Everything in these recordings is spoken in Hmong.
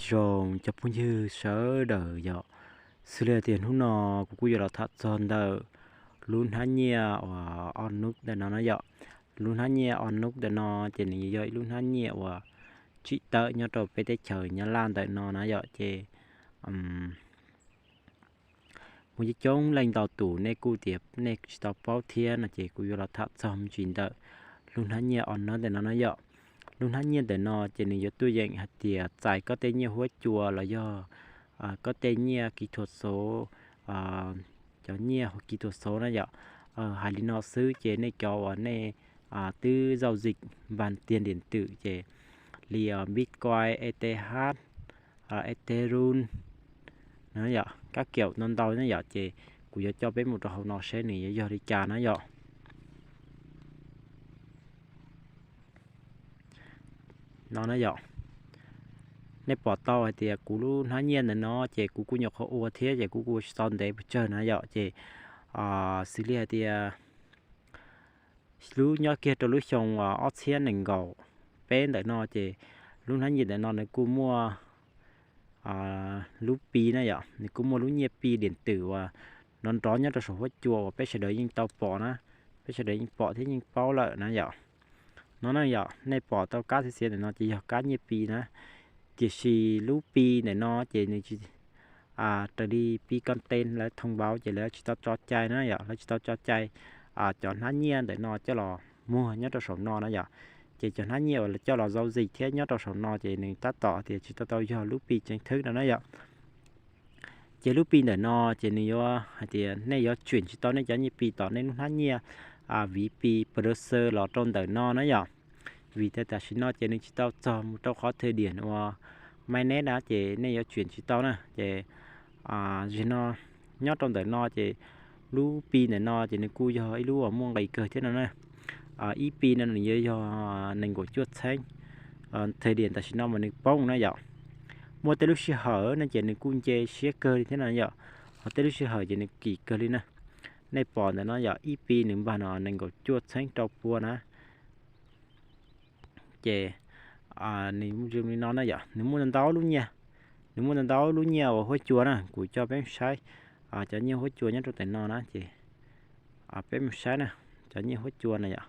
Zoo cov phooj ywg sawv daws yom, xws li tias hnub no kuv kuj yuav los tham txog ntawm lub hnab nyiaj uas ob nub ntawm no na yom. Lub hnab nyiaj ob nub ntawm no ces nws yog ib lub hnab nyiaj uas tsim tawm nyob rau peb teb chaws Nyab Laj ntawm no na yom. Ces muaj coob coob leej ntau tus nej kuj tias nej tsis tau paub thiab no ces kuv yuav los tham txog me ntsis ntawm lub hnab nyiaj ob nub ntawm no na yom. Lub hnab nyiaj ntawm no ces nws yuav tuaj yeem hais tias txais koj tej nyiaj huab cua los yog koj tej nyiaj kỹ thuật số, cov nyiaj kỹ thuật số na yom. Hais li no xwb ces nej cov uas nej twb giao dịch bằng tiền điện tử ces li Bitcoin, E T H, Ethereum, kab kiaum ntau ntau na yom, ces kuv yuav coj peb mus rau hauv no seb nws yuav yog li cas na yom. No na yom, nej pom tau hais tias kuv lub hnab nyiaj ntawm no ces kuv kuj nyuam qhuav ua thiab ces kuv kuj ua tsis tau ntev pes tsawg na yom. Ces xws li hais tias lub nyob kiag rau lub xyoo ob txhiab nees nkaum peb ntawm no ces lub hnab nyiaj ntawm no nws kuj muaj lub Pi na yom, nws kuj muaj lub nyiaj Pi điện tử uas nrov nrov nyob rau saum huab cua uas peb sawv daws yeej tau pom na, peb sawv daws yeej pom thiab yeej paub lawm na yom. No na yom, nej pom tau kab xiav xiav ntawm no ces yog kab nyiaj Pi na, tiam sis lub Pi ntawm no ces nws tsis, raws li Pi Content lawv thông báo ces lawv tsis tau tso cai na yom, lawv tsis tau tso cai cov hnab nyiaj ntawm no coj los muag nyob rau saum no na yom. Ces cov hnab nyiaj uas coj los giao dịch thiab nyob rau saum no ces nws tab tom tias tsis tau tau yog lub Pi chính thức no na yom. Ces lub Pi ntawm no ces nws yuav hais tias nej yuav chuyển tsis tau nej cov nyiaj Pi tom nej lub hnab nyiaj ví Pi Browser los rau ntawm no na yom. Vim tias tam sim no ces nws tsis tau txog mus rau qhov thời điểm uas mainnet na ces nej yuav chuyển tsis tau na. Ces zaum no nyob rau ntawm no ces lub Pi ntawm no ces nws kuj yog ib lub uas muaj nqis kawg thiab no na. Ib Pi no nws yuav yog nees nkaum cuaj txheeb, thời điểm tam sim no mas nws poob na yom. Muaj tej lub sij hawm no ces nws kuj nce siab kawg li thiab no yom, ho tej lub sij hawm ces nws kim kawg li na. Nej pom ntawm no yom, ib Pi nws npag no nees nkaum cuaj txheeb rau pua na. Ces nws zoo li no na yom, nws muaj ntau lub nyiaj, nws muaj ntau lub nyiaj uas huab cua na, kuv coj peb saib cov nyiaj huab cua nyob rau ntawm no na ces peb mus saib na, cov nyiaj huab cua na yom.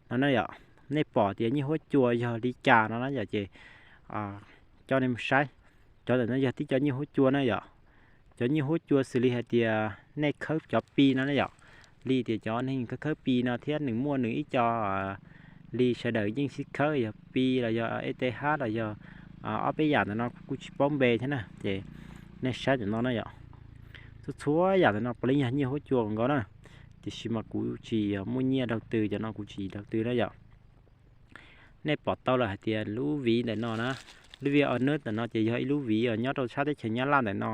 No na yom, nej pom tias nyiaj huab cua yog li cas no na yom ces coj nej mus saib. Cov ntawm no yog tib cov nyiaj huab cua na yom. Cov nyiaj huab cua xws li hais tias nej khawb cov Pi no na yom, li tias cov neeg khawb khawb Pi no thiab nws muaj nws ib co li sawv daws yeej sib khawb yog Pi los yog E T H los yog ob peb yam ntawm no kuv kuj tsis paub npe thiab na ces nej saib ntawm no na yom. Txhua txhua yam ntawm no puav leej yog nyiaj huab cua nkaus na, tiam sis mas kuv tsis muaj nyiaj đầu tư cov no, kuv tsis đầu tư na yom. Nej pom tau lawm hais tias lub viv ntawm no na, lub viv o nub ntawm no ces yog ib lub viv uas nyob rau sab teb chaws Nyab Laj ntawm no,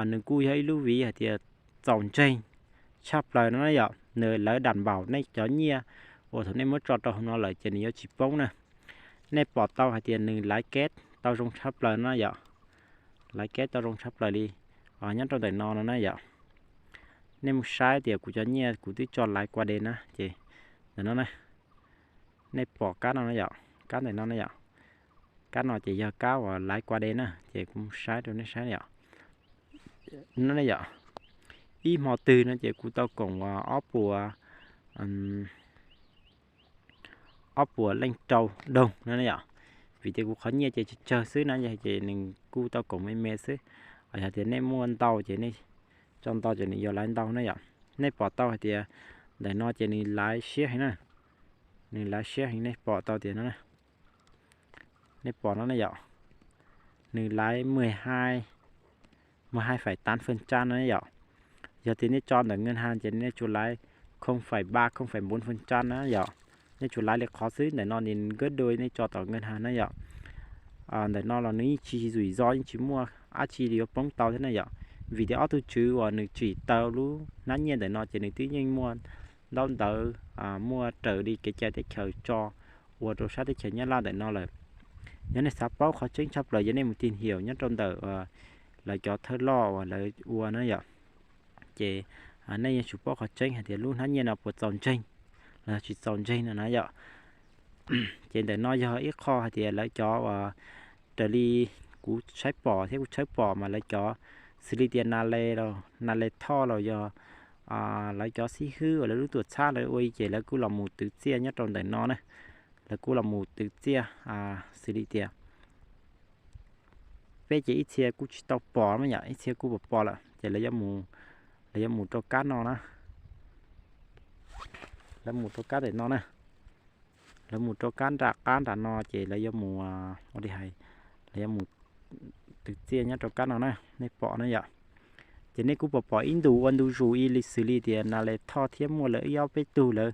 nws kuj yog ib lub viv hais tias txaus ntseeg tshaj plaws no na yom. Nws lawv đảm bảo nej cov nyiaj uas thaum nej muab tso rau hauv no lawm ces nws yuav tsis poob na. Nej pom tau hais tias nws lãi keb tau zoo tshaj plaws no na yom, lãi keb tau zoo tshaj plaws li nyob rau ntawm no no na yom. Nej mus saib tias kuv cov nyiaj kuv twb tso lãi qua đêm na ces ntawm no na, nej pom kab no na yom, kab ntawm no na yom, kab no ces yog kab uas lãi qua đêm na ces kuv mus saib rau nej saib yom. No na yom, ib hmo twg no ces kuv tau koom uas ob puas ob puas leej rau đồng no na yom. Vim tias kuv qhov nyiaj ces tsawg tsawg xwb na yom ces nws kuj tau koom me me xwb. Yog tias nej muaj ntau ces nej tso ntau ces nws yuav laiv ntau na yom. Nej pom tau hais tias ntawm no ces nws laiv siab heev na, nws laiv siab heev, nej pom tau tias no, nej pom no na yom, nws laiv mười hai, mười hai phẩy tám phần trăm no yom. Yog tias nej tso ntawm ngân hàng ces nej tsuas laiv không phẩy ba, không phẩy bốn phần trăm na yom. Nej tsuas laiv li qhov xwb, ntawm no nws gấp đôi nej tso tom ngân hàng na yom. Ntawm no los nws yeej tsis rủi ro, yeej tsis muaj dab tsi li yuav poob tau thiab na yom. Vim tias ob tug tswv uas nws tsim tau lub hnab nyiaj ntawm no ces nws twb yeej muaj ntaub ntawv, muaj raws li kev cai teb chaws tso ua rau sab teb chaws Nyab Laj ntawm no lawm. Yog nej xav paub qhov tseeb tshaj plaws ces nej mus tìm hiểu nyob rau ntawm lawv cov thawj loj uas lawv ua na yom. Ces nej yuav tsum paub qhov tseeb hais tias lub hnab nyiaj no puas txaus ntseeg los tsis txaus ntseeg no na yom. Ces ntawm no yog ib qho hais tias lawv cov uas raws li kuv saib pom thiab kuv tshawb pom mas lawv cov xws li tias nas les los nas les thoj los yog lawv cov xib hwb uas lawv lub tuam txhab lawv ua ces lawv kuj los mus twv txiaj nyob rau ntawm no na. Lawv kuj los mus twv txiaj xws li tias peb ces ib txhia kuj tsis tau pom na yom, ib txhia kuj pom pom lawm ces lawv yuav mus, lawv yuav mus rau kab no na. Lawv mus rau kab ntawm no na. Lawv mus rau kab nram qab nram no ces lawv yuav mus, ua li hais, lawv yuav mus twv txiaj nyob rau kab no na, nej pom na yom. Ces nej kuj pom pom ib ntus ua ntu zus ib li xws li tias nas les thoj thiab muaj lawv ib ob peb tug lawv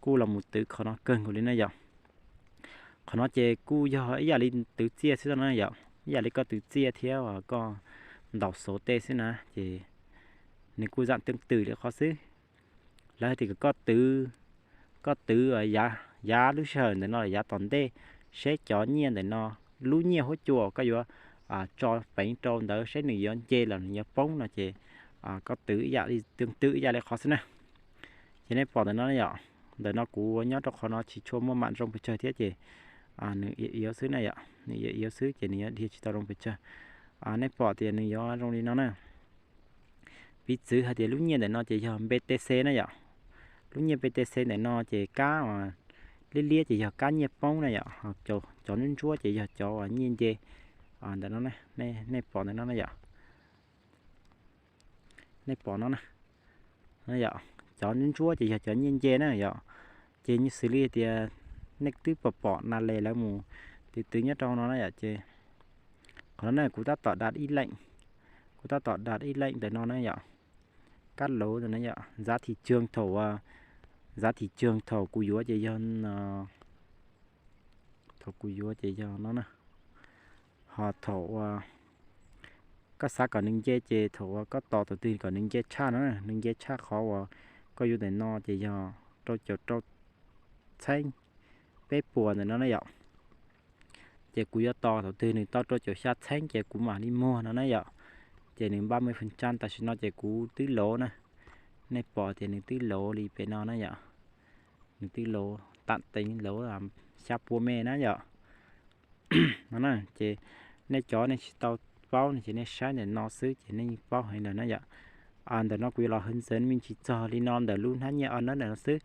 kuj los mus twv qhov no kawg nkaus li na yom. Qhov no ces kuj yog ib yam li twv txiaj xwb na yom, ib yam li koj twv txiaj thiab koj ntaus xov tej xwb na ces nws kuj zam teej twm li qhov xwb. Lawv hais tias kom koj twv, koj twv yav lub sij hawm ntawm no yav tom ntej, seb cov nyiaj ntawm no, lub nyiaj huab cua koj yuav tso peev rau ntawd seb nws yuav nce los nws yuav poob no ces koj twv ib yam li teej twm ib yam li qhov xwb na. Ces nej pom ntawm no yom, ntawm no kuv nyob rau qhov no tsis tshua muaj mam zoo pes tsawg thiab ces nws iav iav xwb na yom, nws iav iav xwb ces nws yuav dhia tsis tau zoo pes tsawg. Nej pom tias nws yuav zoo li no na. Piv txwv hais tias lub nyiaj ntawm no ces yog B T C na yom. Lub nyiaj B T C ntawm no ces kab liab liab ces yog kab nyiaj poob na yom, cov ntsuab ntsuab ces yog cov uas nyiaj nce ntawm no, nej pom ntawm no na yom. Nej pom no na, yom, cov ntsuab ntsuab ces yog cov nyiaj nce na yom. Ces xws li tias nej twb pom pom nas les lawv mus twv twv nyob rau no na yom, ces qhov no na kuv tab tom da ib leej, kuv tab tom da ib leej ntawm no na yom. Kab lauv ntawm no yom, giá thị trường thaum, giá thị trường thaum kuv yuav ces yog, thaum kuv yuav ces yog no na. Ho thaum uas koj xav kom nws nce ces thaum uas koj tos thaum twg kom nws nce tshaj no, nws nce tshaj qhov uas koj yuav ntawm no ces yog rau caum rau txheeb peb puas ntawm no na yom. Ces kuv yuav tos thaum twg nws tau rau caum xya txheeb ces kuv mam li muag no na yom. Ces nws ba mươi phần trăm tam sim no ces kuv twb lauv na. Nej pom tias nws twb lauv li pem no na yom. Nws twb lauv tam teev lauv xya pua me na yom. No na ces nej cov nej tsis tau paub no ces nej saib ntawm no xwb ces nej yeej paub heev lawm na yom. Ntawm no kuv yuav los hawv ntxeev me ntsis txog li no ntawm lub hnab nyiaj o nab ntawm no xwb.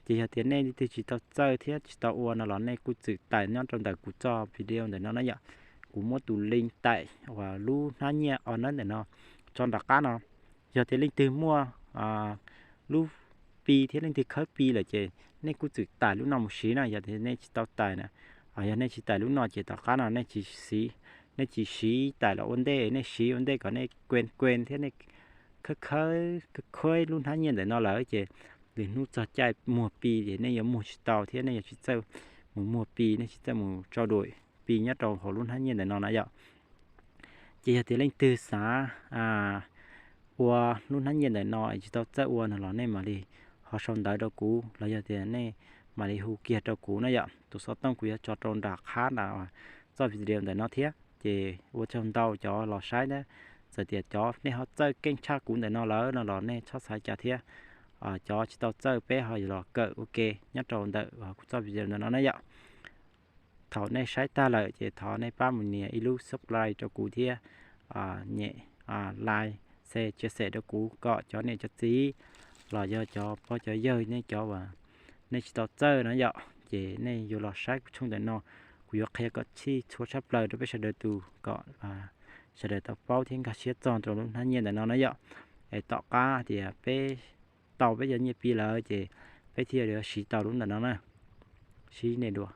Ces yog tias nej leej twg tsis tau txawj thiab tsis tau ua no los nej kuj txwm tais nyob rau ntawm kuv txoj video ntawm no na yom. Kuv muab tus link tais uas lub hnab nyiaj o nab ntawm no tso nram qab no. Yog tias leej twg muaj lub Pi thiab leej twg khawb Pi lawm ces nej kuj txwm tais lub no mus siv na. Yog tias nej tsis tau tais na, yog nej tsis tais lub no ces tom qab no nej tsis siv, nej tsis siv tais los ua ntej, nej siv ua ntej kom nej kuen kuen thiab nej khawb khawb khawb lub hnab nyiaj ntawm no lawm ces lwm hnub txog caij muag Pi ces nej yuav muag tsis tau thiab nej yuav tsis txawj mus muag Pi, nej tsis txawj mus trao đổi Pi nyob rau hauv lub hnab nyiaj ntawm no na yom. Ces yog tias leej twg xav ua lub hnab nyiaj ntawm no es tsis tau txawj ua no los nej mam li ho sau ntawv rau kuv los yog tias nej mam li hu kiag rau kuv na yom. Tus xov tooj kuv yuav tso rau nram qab nram txoj video ntawm no thiab. Ces ua tsaug ntau cov los saib na. Txawm tias cov nej ho txawj keej tshaj kuv ntawm no lawm no los nej txhob xav cas thiab. Cov tsis tau txawj peb ho yuav los kawm ua ke nyob rau ntawm kuv txoj video ntawm no na yom. Thaum nej saib tag lawm ces thov nej pab mus nias ib lub subscribe rau kuv thiab nyem like, share, chia sẻ rau kuv kom cov niam cov txiv los yog cov pog cov yawg nej cov uas nej tsis tau txawj na yom, ces nej yuav los saib kuv tshooj ntawm no. Kuv yuav qhia kom txhij txhua tshaj plaws rau peb sawv daws tus kom sawv daws tau paub thiab nkag siab txog rau lub hnab nyiaj ntawm no na yom. Es tom qab tias peb tau peb cov nyiaj Pi lawm ces peb thiaj li siv tau lub ntawm no na, siv nej dua.